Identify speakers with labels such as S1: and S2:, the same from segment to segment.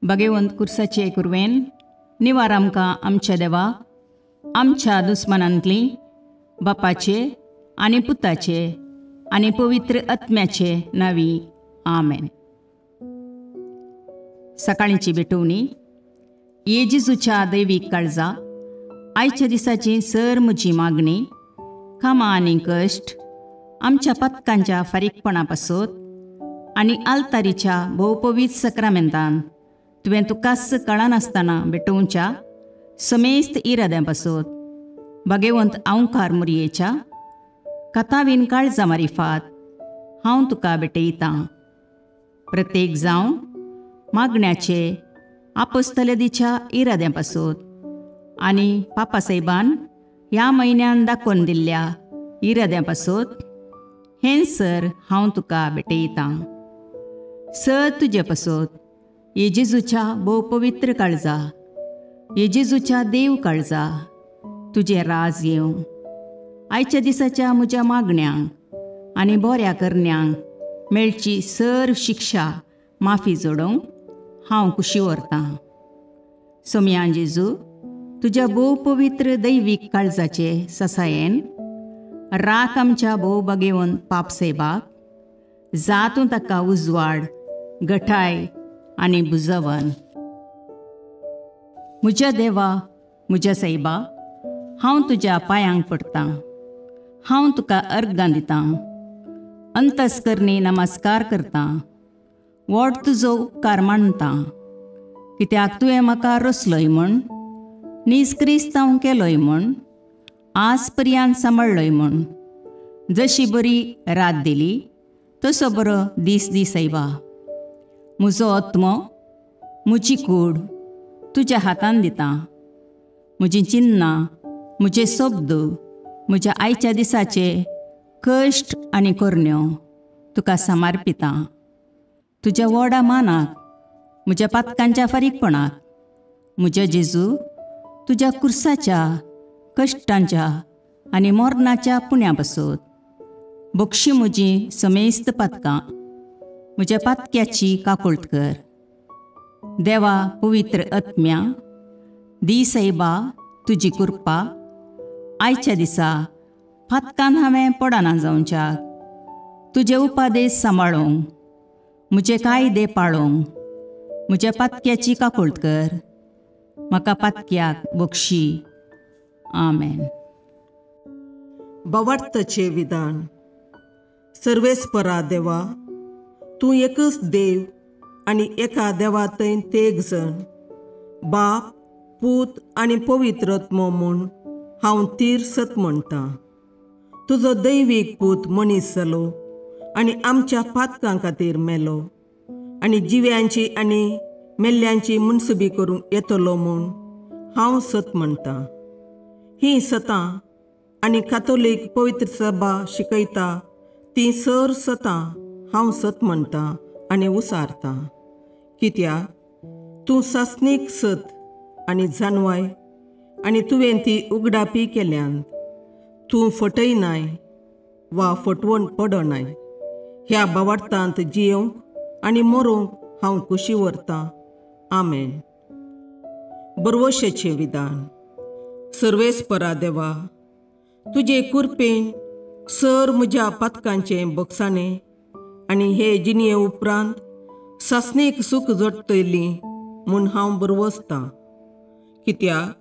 S1: भगेवंत कुर्साचे कुरवेन निवार आमकां आमच्या देवा आमच्या दुस्मनांतली बापाचे आनी पुताचे आनी पवित्र आत्म्याचे नांवी आमेन. सकाळींची भेटवणी. ये जेजूच्या दैवीक काळजा, आयच्या दिसाची सर म्हजी मागणी, कामां आनी कश्ट आमच्या पथकांच्या फारीकपणा पासत आनी आल्तारीच्या भोवपवीत सक्रामेंतान तुवें तुकाच कळनासतना भेटोवच्या समेस्त इराद्यां पासत भगेवंत आंवकार मुरयेच्या कथावीन काळजा मारिफात हांव तुका भेटयतां. प्रत्येक जावं मागण्याचे आपोस्तलेदीच्या इराद्यां पासत आनी पापासाहेबान ह्या म्हयन्यान दाखोवन दिल्ल्या इराद्यां पासत हें सर हांव तुका भेटयतां. सर तुजे पासत ये जेजूच्या भोव पवित्र काळजा, ये जेजूच्या देव काळजा, तुजें राज येवं. आयच्या दिसाच्या म्हज्या मागण्यांक आनी बऱ्या करण्यांक मेळची सर शिक्षा माफी जोडोवंक हांव खुशी व्हरतां. सोमयान जेजू तुज्या भोव पवित्र दैवीक काळजाचे ससायेन राख आमच्या भोव बगेवन पापसेबाक जातूं ताका उजवाड गठाय आनी बुजवन. म्हज्या देवा, म्हज्या सायबा, हांव तुज्या पांयांक पडटां, हांव तुका अर्गां दितां, अंतस्करणी नमस्कार करतां, व्हड तुजो उपकार मानतां, कित्याक तुवें म्हाका रचलोय म्हूण, नीज क्रिस्तांव केलोय म्हूण, आज पर्यंत सांबाळ्ळोय म्हूण. जशी बरी रात दिली तसो बरो दीस दी सायबा. म्हजो आत्मो, म्हजी कूड तुज्या हातान दितां. म्हजीं चिन्नां, म्हजे शब्द, म्हज्या आयच्या दिसाचे कश्ट आनी करण्यो तुका समर्पितां. तुज्या व्हडा मानाक, म्हज्या पातकांच्या फारीकपणाक, म्हज्या जेजू तुज्या कुर्साच्या कश्टांच्या आनी मरणाच्या पुण्या पासत बक्षी म्हजी समेस्त पातकां, म्हज्या पातक्याची काकुळट कर. देवा पवित्र आत्म्या, दी सायबा तुजी कृपा आयच्या दिसा पातकान हांवें पडना जावच्याक, तुजे उपादेश सांबाळूंक, म्हजे कायदे पाळूंक म्हज्या पातक्याची काकुळट कर. म्हाका पातक्याक बक्षी. आमेन.
S2: भावार्थाचें विधान. सर्वेस्परा देवा, तूं एकच देव आनी एका देवा थंय तेग जण, बाप, पूत आनी पवित्र आत्मो म्हूण हांव तीर सत म्हणटां. तुजो दैवीक पूत मनीस जालो आनी आमच्या पातकां खातीर मेलो आनी जिव्यांची आनी मेल्ल्यांची मुनसुबी करूंक येतलो म्हूण हांव सत म्हणटां. हीं सतां आनी कातोलीक पवित्र सभा शिकयता तीं सर सतां हांव सत म्हणटां आनी उसारतां. कित्याक तूं सासणीक सत आनी जानवाय आनी तुवें ती उगडापी केल्यान. तूं फटयनाय वा फटवण पडनाय. ह्या भावार्थांत जियोवंक आनी मरोंक हांव खुशी व्हरतां. आमेन. बरवशेचें विधान. सर्वेस्परा देवा, तुजे कुरपेन सर म्हज्या पातकांचें बक्षाणें आनी हे जिणये उपरांत सासणीक सूख जोडटली म्हूण हांव बरवसतां. कित्याक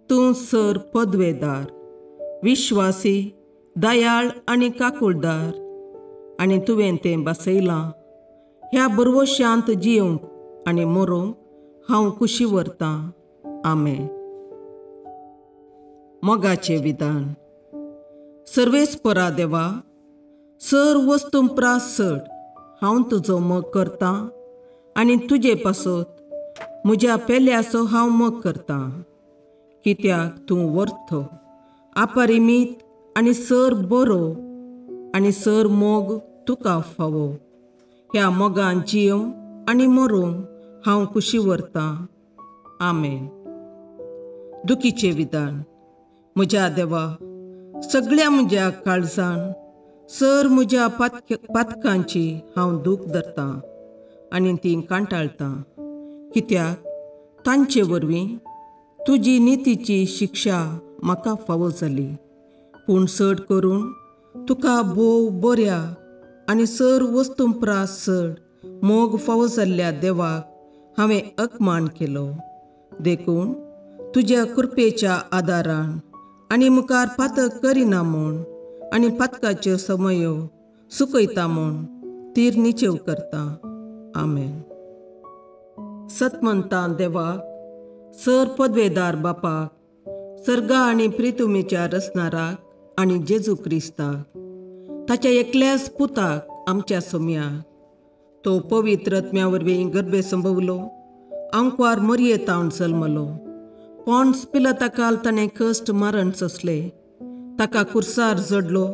S2: तूं सर पदवेदार, विश्वासी, दयाळ आनी काकुळदार आनी तुवें तें बसयलां. ह्या बरवशांत जियोवंक आनी मरोंक हांव खुशी व्हरतां. आमेन. मोगाचें विधान. सर्वेस्परा देवा, सर वस्तूं प्रास चड हांव तुजो मोग करतां आनी तुजे पासत म्हज्या पेल्याचो हांव मोग करतां. कित्याक तूं वर्थ, अपरिमीत आनी सर बरो आनी सर मोग तुका फावो. ह्या मोगान जियोवंक आनी मरोंक हांव खुशी व्हरतां. आमेन. दुखीचें विधान. म्हज्या देवा, सगळ्या म्हज्या काळजान सर म्हज्या पातकांची हांव दूख धरतां आनी ती कांटाळटां. कित्याक तांचे वरवीं तुजी नितीची शिक्षा म्हाका फावो जाली. पूण चड करून तुका भोव बऱ्या आनी सर वस्तूं प्रास चड मोग फावो जाल्ल्या देवाक हांवें अपमान केलो. देखून तुज्या कृपेच्या आदारान आनी मुखार पातक करिना म्हूण आनी पातकाच्यो समयो सुकयता म्हूण तीर निचेव करता. आमेन. सतमंतां देवाक, सर पदवेदार बापाक, सर्गा आनी प्रितुमेच्या रचणाराक आनी जेजू क्रिस्ताक, ताच्या एकल्याच पुताक आमच्या सोम्याक, तो पवित्र आत्म्या वरवीं गर्भे संभवलो, आंकवार मरये तावन जल्मलो, पॉन्स पिलाता ताणें कश्ट मारण सोंसले, ताका कुर्सार जडलो,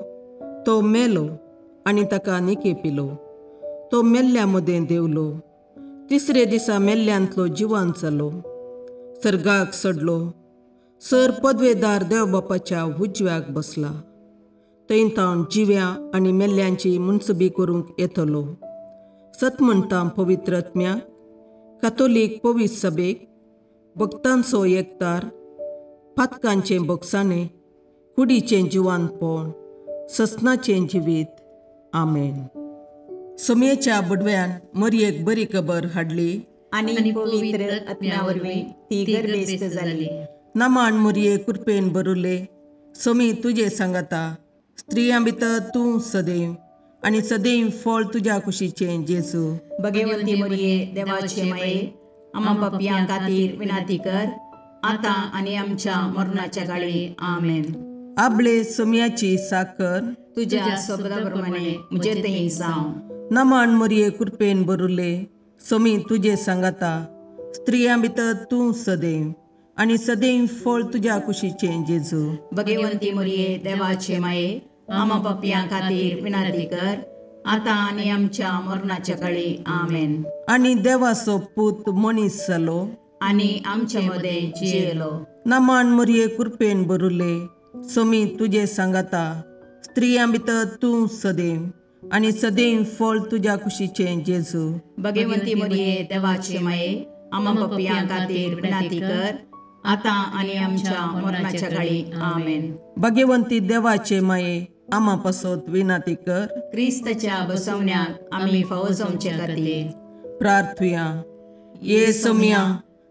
S2: तो मेलो आनी ताका निके पिलो, तो मेल्ल्या मदें देवलो, तिसरे दिसा मेल्ल्यांतलो जिवान जालो, सर्गाक सडलो, सर पदवेदार देव बापाच्या उजव्याक बसला, थंय तावन जिव्या आनी मेल्ल्यांची मुनसबी करूंक येतलो. सत म्हणटा पवित्र आत्म्याक, कातोलीक पवित्र सभेक, भक्तांचो एकतार, पातकांचें बोगसाणें, कुडीचें जिवानपण, ससनाचें जिवीत. आमेन. सोमयेच्या बडव्यान मरयेक बरी खबर हाडली
S1: आनी पवित्र आत्म्या वरवीं ती गर्भेस्त जाली.
S2: नमान मरये कृपेन भरुले, सोमी तुजे सांगाता, स्त्रियां भितर तूं सदैव आनी सदैव फळ तुज्या कुशीचें जेजू.
S1: भगवंती मरये देवाचे माये, आमा पापयां खातीर विनंती कर, आतां आनी आमच्या मरणाच्या काळी. आमेन.
S2: आबळे सोमयाची साकर
S1: तुज्या शब्दा प्रमाणे म्हजे थंय जावं.
S2: नमान मरये कृपेन भरुले, सोमी तुजे सांगाता, स्त्रियां भितर तूं सदैव आनी सदैव फळ तुज्या कुशीचें जेजू.
S1: भगवंती मरये देवाचे माये, आमा पापयां खातीर विनंती कर, आतां आनी आमच्या मरणाच्या काळी. आमेन.
S2: आनी देवाचो पूत मनीस जालो
S1: आनी आमचे मदें जियेलो.
S2: नमान मरये कृपेन भरुले, सोमी तुजे सांगाता, स्त्रियां भितर तूं सदैव आनी सदैव फळ तुज्या कुशीचें जेजू.
S1: भगवंती मरये देवाचे माये, आमा पापयां खातीर विनंती कर, आतां आनी आमच्या मरणाच्या काळी. आमेन.
S2: भगवंती देवाचे माये, आमा पासत विनंती कर,
S1: क्रिस्ताच्या बसवण्याक आमी फावो जावचे खातीर.
S2: प्रार्थुया. ये सोमया,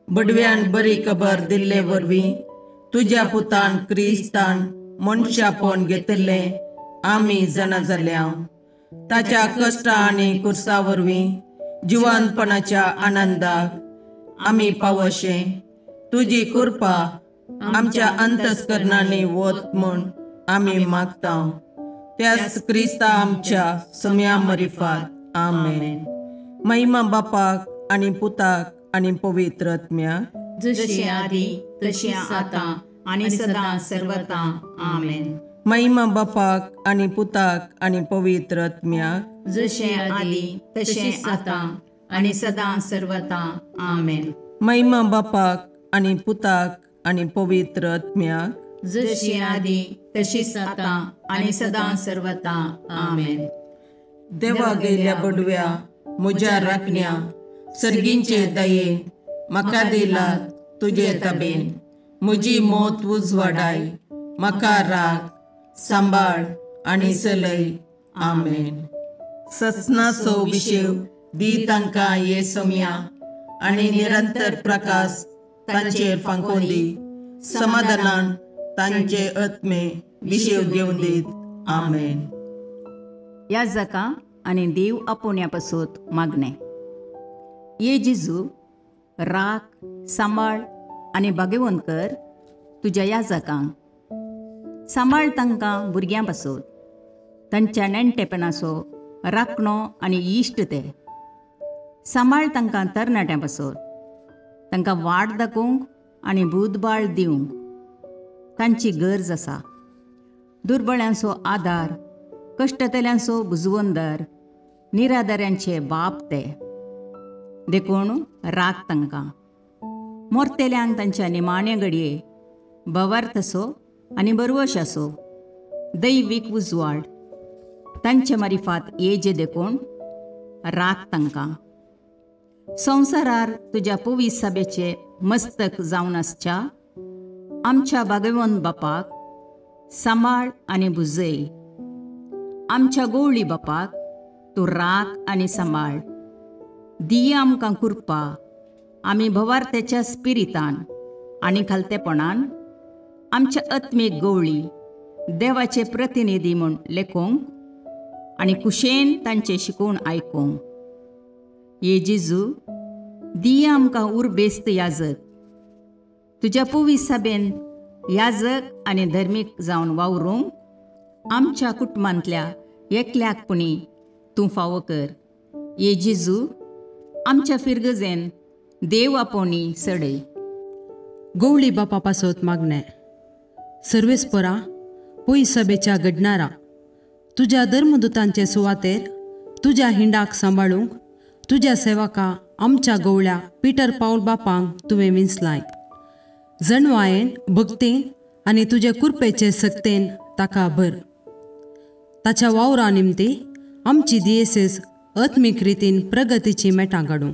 S2: बडव्यान बरी खबर दिल्ले वरवीं तुज्या पुतान क्रिस्तान मनशापण घेतिल्लें आमी जाणा जाल्या. ताच्या कश्टा आनी कुर्सा वरवीं जिवानपणाच्या आनंदाक आमी पावशे तुजी कृपा आमच्या अंतस्करणांनी वत म्हूण आमी मागता. त्याच क्रिस्ता आमच्या सम्या मरिफात. आमेन. महिमा बापाक आनी पुताक आनी पवित्र आत्म्याक,
S1: जशी आदी तशी आतां आनी सदां सर्वता. आमेन.
S2: महिमा बापाक आनी पुताक आनी पवित्र आत्म्याक,
S1: जशें आदी तशें आतां आनी सदां सर्वता. आमेन.
S2: महिमा बापाक आनी पुताक आनी पवित्र आत्म्याक,
S1: जशी आदी तशीच आतां आनी सदां सर्वता. आमेन.
S2: देवा गेल्या बडव्या म्हज्या राखण्या, सर्गींचे दयेन म्हाका दिला तुजे तबेन, म्हजी मोत उजवाडाय, म्हाका राख सांबाळ आनी चलय. आमेन. ससनाचो विशेव दी तांकां ये सोमया आनी निरंतर प्रकाश तांचेर फांकोवन दी, समाधानान तांचे आत्मे विशेव घेवन दीत. आमेन.
S1: ह्या जाका आनी देव आपोवण्या पासत मागणें. ये जेजू, राख सांबाळ आनी भाग्यवंत कर तुज्या ह्या जाकांक. सांबाळ तांकां भुरग्यां पासत, तांच्या नेणटेपणाचो राखणो आनी इश्ट ते. सांबाळ तांकां तरणाट्यां पासत, तांकां वाट दाखोवंक आनी बुदबाळ दिवंक तांची गरज आसा. दुर्बळ्यांचो आदार, कश्टतल्यांचो बुजवंदर, निराधाऱ्यांचे बाप ते. देखून राख तांकां. मोरतेल्यांक तांच्या निमाण्या घडये भवार्थ असो आनी बरवश असो दैवीक उजवाड तांचे मारिफात येजे. देखून राख तांकां. संवसारार तुज्या पवित्र सभेचे मस्तक जावन आसच्या आमच्या भागेवंत बापाक सांबाळ आनी भुजय. आमच्या गोवळी बापाक तूं राख आनी सांबाळ. दिया आमकां कृपा आमी भवार्थ्याच्या स्पिरितान आनी खालतेपणान आमच्या आत्मीक गोवळी देवाचे प्रतिनिधी म्हूण लेखूंक आनी कुशेन तांचे शिकोवन आयकूंक. ये जेजू, दिया आमकां उर्बेस्त याजक, तुज्या पवित्र सभेन याजक आनी धर्मीक जावन वावरूंक आमच्या कुटुंबांतल्या एकल्याक पुणी तूं फावो कर. ये जेजू, आमच्या फिरगजेन देव आपोवणी सडय.
S3: गोवळी बापा पासत मागणें. सर्वेस्परा पय सभेच्या घडणारा तुज्या धर्मदूतांचे सुवातेर तुज्या हिंडाक सांबाळूंक तुज्या सेवका आमच्या गोवळ्या पिटर पावल बापांक तुवें विंचलाय. जणवायेन भक्तीन आनी तुजे कुरपेचे सक्तेन ताका भर. ताच्या वावरा निमती आमची दियेसेस आत्मीक रितीन प्रगतीची मेटां काडूं.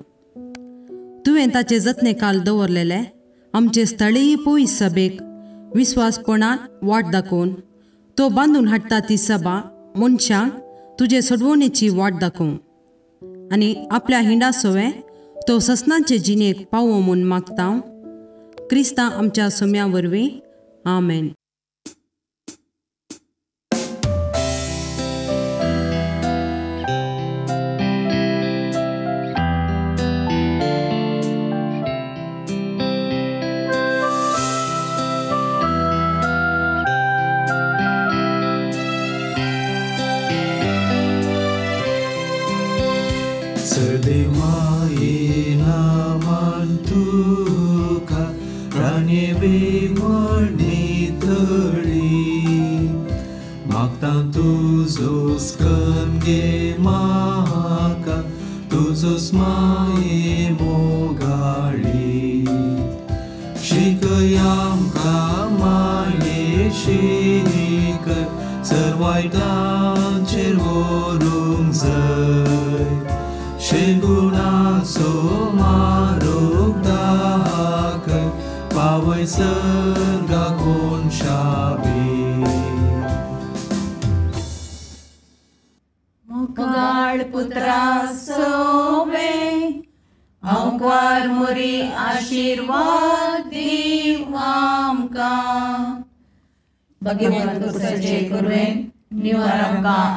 S3: तुवें ताचे जतने काल दवरलेले आमचे स्थळीय पयस सभेक विस्वासपणान वाट दाखोवन तो बांदून हाडटा ती सभा मनशांक तुजे सोडवणेची वाट दाखोवं आनी आपल्या हिंडा सोवें तो ससनाचे जिणेक पावो म्हूण मागता. क्रिस्ता आमच्या सोम्या वरवीं. आमेन.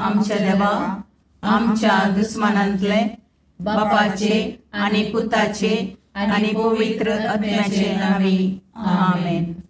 S1: आमच्या देवा आमच्या दुस्मानांतले बापाचे आनी पुताचे आनी पवित्र आत्म्याचे नांवी. आमेन.